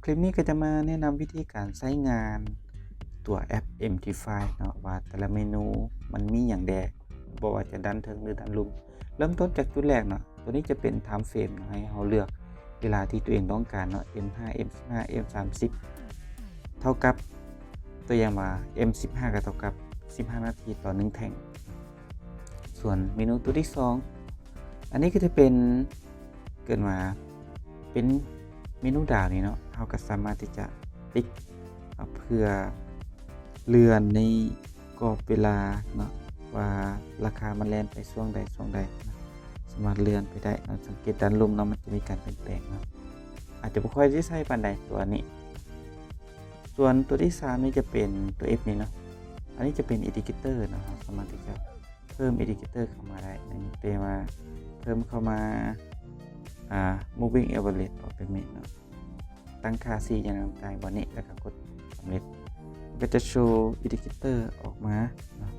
ຄລິບນີ້ກໍຈະມາແນະນຳວິທີການໃຊ້ງານຕົວແອັບ ເອັມທີໄຟ ເນາະ ວ່າແຕ່ລະເມນູມັນມີຫຍັງແດ່ ບໍ່ວ່າຈະດ້ານເທິງ ຫຼື ດ້ານລຸ່ມ. ເລີ່ມຕົ້ນຈາກຈຸດແລກເນາະ, ຕົວນີ້ຈະເປັນ time frame ເນາະ, ໃຫ້ເຮົາເລືອກເວລາທີ່ຕົວເອງຕ້ອງການເນາະ, ເອັມຫ້າ ເອັມສິບຫ້າ ເອັມສາມສິບ ເທົ່າກັບ ຕົວຢ່າງວ່າ ເອັມສິບຫ້າ ກໍເທົ່າກັບສິບຫ້ານາທີຕໍ່ໜຶ່ງແທ່ງ. ສ່ວນເມນູຕົວທີສອງ ອັນນີ້ກໍຈະເປັນ ເອີ້ນວ່າເປັນເມນູດາວນີ້ເນາະ, ເຮົາກໍສາມາດທີ່ຈະຕິກເພື່ອເລື່ອນໃນກອບເວລາເນາະ ວ່າລາຄາມັນແລ່ນໄປຊ່ວງໃດຊ່ວງໃດເນາະ, ສາມາດເລື່ອນໄປໄດ້ເນາະ. ສັງເກດດ້ານລຸ່ມເນາະ, ມັນຈະມີການປ່ຽນແປງເນາະ, ອາດຈະບໍ່ຄ່ອຍໄດ້ໃຊ້ປານໃດຕົວນີ້. ສ່ວນຕົວທີສາມນີ້ຈະເປັນຕົວ F ນີ້ເນາະ, ອັນນີ້ຈະເປັນ indicator ເນາະ, ເຮົາສາມາດທີ່ຈະເພີ່ມ indicator ເຂົ້າມາໄດ້. ອັນນີ້ແປວ່າເພີ່ມເຂົ້າມາ ອ່າ moving average ເປັນແບບນີ້ເນາະ, ຕັ້ງຄ່າ C ຢ່າງຕ່າງໆ ບ່ອນນີ້ ແລ້ວກໍກົດສຳເລັດ, ມັນກໍຈະໂຊ indicator ອອກມາເນາະ,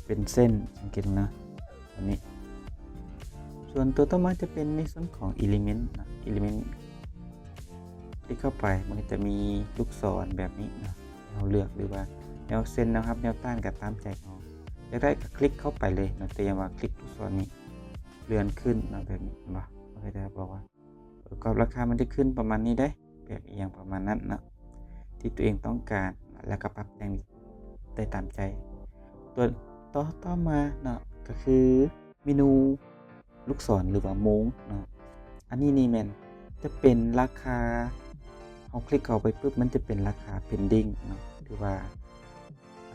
ເປັນເສັ້ນ ສັງເກດເນາະ ອັນນີ້. ສ່ວນຕົວຕໍ່ມາຈະເປັນໃນສ່ວນຂອງ element ເນາະ, element ຄລິກເຂົ້າໄປ ມັນກໍຈະມີລູກສອນແບບນີ້ເນາະ ໃຫ້ເຮົາເລືອກ ຫຼືວ່າແນວເສັ້ນ ແນວຮັບ ແນວຕ້ານກໍຕາມໃຈເຮົາ, ຢາກໄດ້ກໍຄລິກເຂົ້າໄປເລີຍເນາະ. ຕົວຢ່າງວ່າຄລິກລູກສອນນີ້ ເລື່ອນຂຶ້ນເນາະ ແບບນີ້ ເຫັນບໍ່? ມັນກໍຈະບອກວ່າ ເອີ ກອບລາຄາມັນຈະຂຶ້ນປະມານນີ້ເດ້ ແບບອີ່ຫຍັງປະມານນັ້ນເນາະ ທີ່ຕົວເອງຕ້ອງການ, ແລ້ວກໍປັບແຕ່ງໄດ້ຕາມໃຈ. ຕົວຕໍ່ ຕໍ່ມາເນາະ ກໍຄືເມນູລູກສອນ ຫຼືວ່າໂມງເນາະ, ອັນນີ້ນີ້ແມ່ນຈະເປັນລາຄາ, ເຮົາຄລິກເຂົ້າໄປປຶບ ມັນຈະເປັນລາຄາ pending ເນາະ ຫຼືວ່າ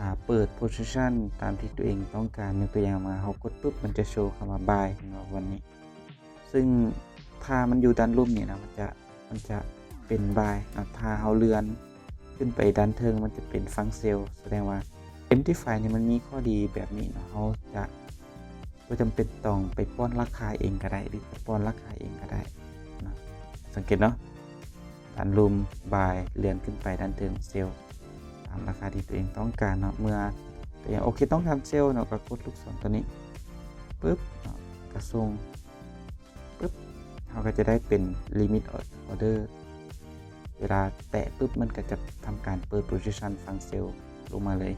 ອ່າ ເປີດ position ຕາມທີ່ຕົວເອງຕ້ອງການ. ຍົກຕົວຢ່າງວ່າ ເຮົາກົດປຶບ ມັນຈະໂຊຄຳວ່າ buy ເນາະ ວັນນີ້, ຊຶ່ງຖ້າມັນຢູ່ດ້ານລຸ່ມນີ້ນະ ມັນຈະ ມັນຈະເປັນ buy ເນາະ, ຖ້າເຮົາເລື່ອນຂຶ້ນໄປດ້ານເທິງ ມັນຈະເປັນຝັ່ງ sell. ສະແດງວ່າ MT five ນີ້ມັນມີຂໍ້ດີແບບນີ້ເນາະ, ເຮົາຈະບໍ່ຈຳເປັນຕ້ອງໄປປ້ອນລາຄາເອງກໍໄດ້ ຫຼືຈະປ້ອນລາຄາເອງກໍໄດ້ເນາະ. ສັງເກດເນາະ ດ້ານລຸ່ມ buy ເລື່ອນຂຶ້ນໄປດ້ານເທິງ sell ຕາມລາຄາທີ່ຕົວເອງຕ້ອງການເນາະ. ເມື່ອຕົວເອງ ໂອເຄ ຕ້ອງການ sell ເນາະ ກໍກົດລູກສອນຕົວນີ້ປຶບເນາະ, ກໍສົ່ງປຶບ ເຮົາກໍຈະໄດ້ເປັນ limit order, ເວລາແຕະປຶບ ມັນກໍຈະທຳການເປີດ position ຝັ່ງ sell ລົງມາເລີຍ.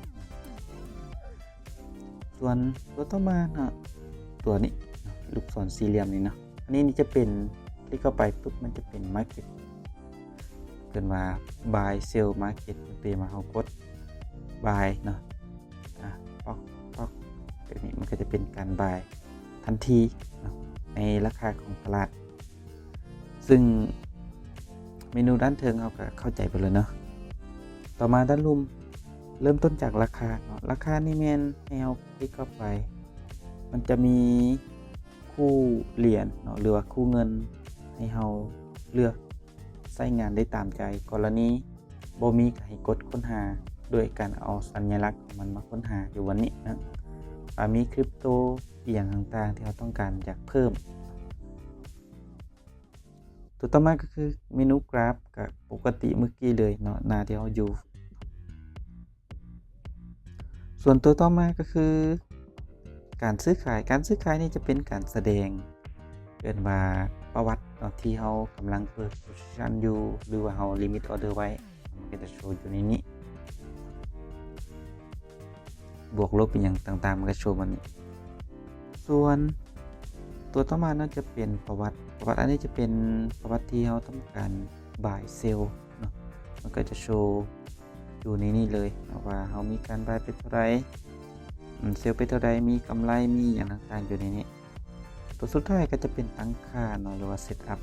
ສ່ວນຕົວຕໍ່ມາເນາະ ຕົວນີ້ ລູກສອນສີ່ຫຼ່ຽມນີ້ເນາະ, ອັນນີ້ນີ້ຈະເປັນ ຄລິກເຂົ້າໄປປຶບ ມັນຈະເປັນ market ເອີ້ນວ່າ buy sell market. ຕົວຢ່າງວ່າເຮົາກົດ buy ເນາະ, ອາ ປອກ ປອກ ແບບນີ້ ມັນກໍຈະເປັນການ buy ທັນທີເນາະ ໃນລາຄາຂອງຕະຫຼາດ. ຊຶ່ງເມນູດ້ານເທິງເຮົາກໍເຂົ້າໃຈໄປແລ້ວເນາະ. ຕໍ່ມາດ້ານລຸ່ມ ເລີ່ມຕົ້ນຈາກລາຄາເນາະ, ລາຄານີ້ແມ່ນໃຫ້ເຮົາຄລິກເຂົ້າໄປ ມັນຈະມີຄູ່ຫຼຽນເນາະ ຫຼືວ່າຄູ່ເງິນ ໃຫ້ເຮົາເລືອກໃຊ້ງານໄດ້ຕາມໃຈ. ກໍລະນີບໍ່ມີ ກໍໃຫ້ກົດຄົ້ນຫາ ໂດຍການເອົາສັນຍາລັກຂອງມັນມາຄົ້ນຫາຢູ່ບ່ອນນີ້ເນາະ, ວ່າມີຄຣິບໂຕ ອີ່ຫຍັງຕ່າງໆ ທີ່ເຮົາຕ້ອງການຢາກເພີ່ມ. ຕົວຕໍ່ມາກໍຄືເມນູກຣາຟ ກໍປົກກະຕິເມື່ອກີ້ເລີຍເນາະ, ໜ້າທີ່ເຮົາຢູ່. ສ່ວນຕົວຕໍ່ມາກໍຄືການຊື້ຂາຍ, ການຊື້ຂາຍນີ້ຈະເປັນການສະແດງ ເອີ້ນວ່າປະຫວັດເນາະ ທີ່ເຮົາກຳລັງເປີດ position ຢູ່ ຫຼືວ່າເຮົາ limit order ໄວ້, ມັນກໍຈະໂຊຢູ່ໃນນີ້. ບວກລົບອີ່ຫຍັງຕ່າງໆ ມັນກໍໂຊມານີ້. ສ່ວນຕົວຕໍ່ມາເນາະ ຈະເປັນປະຫວັດ, ປະຫວັດອັນນີ້ຈະເປັນປະຫວັດທີ່ເຮົາທຳການ buy sell ເນາະ, ມັນກໍຈະໂຊຢູ່ໃນນີ້ເລີຍເນາະ ວ່າເຮົາມີການ buy ໄປເທົ່າໃດ, ອືມ sell ໄປເທົ່າໃດ, ມີກຳໄລ ມີຫຍັງຕ່າງໆ ຢູ່ໃນນີ້. ຕົວສຸດທ້າຍກໍຈະເປັນຕັ້ງຄ່າເນາະ ຫຼືວ່າ set up.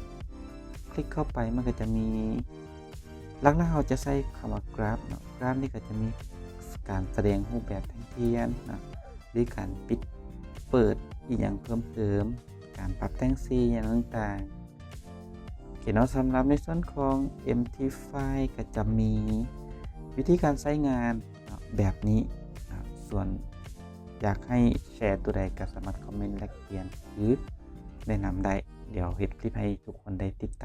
ຄລິກເຂົ້າໄປ ມັນກໍຈະມີ ຫຼັກໆ ເຮົາຈະໃຊ້ຄຳວ່າ graph ເນາະ, graph ນີ້ກໍຈະມີການສະແດງຮູບແບບແທ່ງທຽນເນາະ ຫຼືການປິດເປີດອີ່ຫຍັງເພີ່ມເຕີມ, ການປັບແຕ່ງສີຫຍັງຕ່າງໆ. ໂອເຄເນາະ, ສຳລັບໃນສ່ວນຂອງ MT five ກໍຈະມີວິທີການໃຊ້ງານເນາະ ແບບນີ້ເນາະ. ສ່ວນຢາກໃຫ້ແຊຕົວໃດກໍສາມາດຄອມເມັນແລກປ່ຽນ ຫຼື ແນະນຳໄດ້. ດຽວເຮັດຄລິບໃຫ້ທຸກຄົນໄດ້ຕິດຕາມ.